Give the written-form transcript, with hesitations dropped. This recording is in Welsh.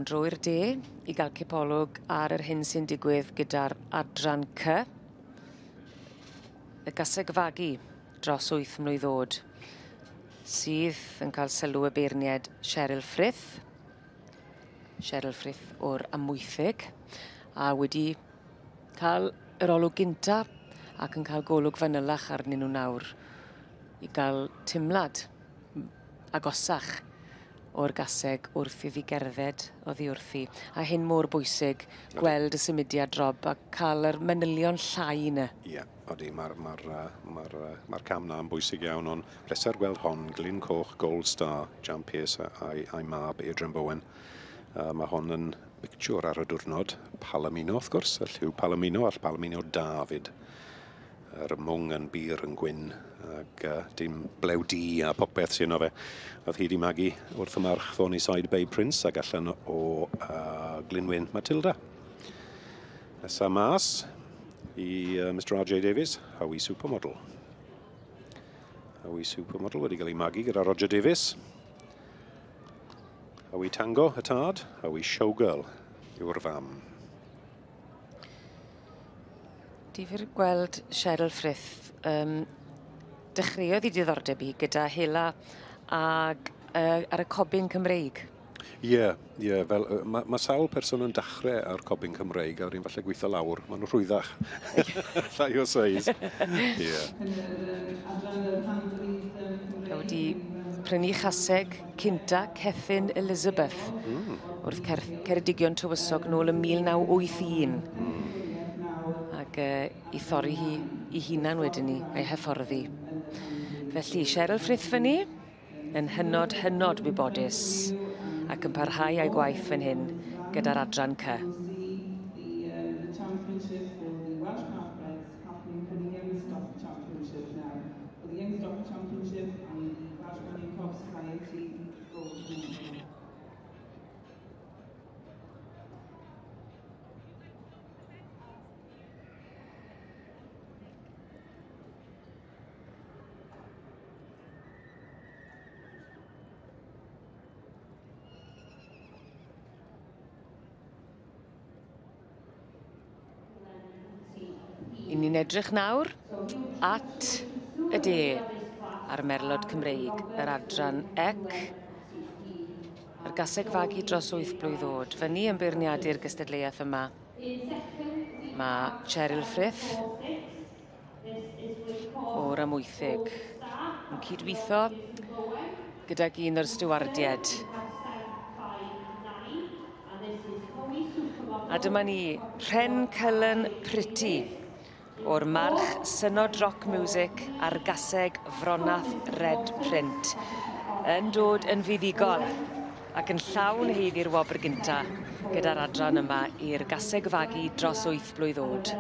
dro i'r de i gael cipolwg ar yr hyn sy'n digwydd gyda'r adran C. Y gaseg fagu dros 8 mlwydd oed sydd yn cael sylw y beirniaid Cheryl Frith. Cheryl Frith o'r Amwythig a wedi cael yr olwg gynta ac yn cael golwg fanylach arnyn nhw nawr i gael timlad agosach o'r gaseg wrth iddi gerdded oddi wrthi. A hyn mor bwysig, gweld y symudiad Rob a cael yr manylion llai 'na. Ie, odi, mae'r ma ma ma cam 'na yn bwysig iawn, ond pleser gweld hon, Glyn Coch, Gold Star, Jan Pearce a'i, a'i mab Adrian Bowen. Uh, mae hon yn bictiwr ar y diwrnod, Palomino wrth gwrs, y lliw Palomino a'r Palomino da fyd. Yr mwng yn bur yn gwyn ac uh, dim blew di a popeth sy'n o fe. Oedd hi di magu wrth y march Thorny Side Bay Prince ac allan o uh, Glynwyn Matilda. Nesa mas i uh, Mr RJ Davies, Howie Supermodel. Howie Supermodel wedi cael ei magu gyda Roger Davies. Howie Tango, y tad, Howie Showgirl yw'r fam. Difyr gweld Cheryl Frith. Um, dechreuodd i diddordeb hi gyda hela ag uh, ar y cobyn Cymreig. Ie, yeah, ie, yeah, fel mae ma sawl person yn dachrau ar cobyn Cymreig a wedyn falle gweithio lawr, maen nhw'n rhwyddach. Llai o seis. Ie. Yeah. Wedi prynu chaseg cynta Cethin Elizabeth mm. wrth Cer Ceredigion Tywysog nôl ym 1981. Mm. Ac uh, i thorri hi i hunan wedyn ni, a'i hyfforddi. Felly, Cheryl Frith fyny, yn hynod, hynod wybodus ac yn parhau â'i gwaith fan hyn gyda'r adran C. I ni'n edrych nawr at y de a'r merlod Cymreig, yr adran ec, yr gaseg fagu dros 8 blwydd oed. Fyny yn beirniadu'r gystadleuaeth yma mae Cheryl Frith o'r Amwythig yn cydweithio gydag un o'r stiwardiaid. A dyma ni, Rhen Cullen Pretty o'r march Synod Rock Music a'r gaseg Fronath Red Print yn dod yn fuddugol ac yn llawn haeddu'r wobr gynta gyda'r adran yma i'r gaseg fagu dros 8 blwydd oed.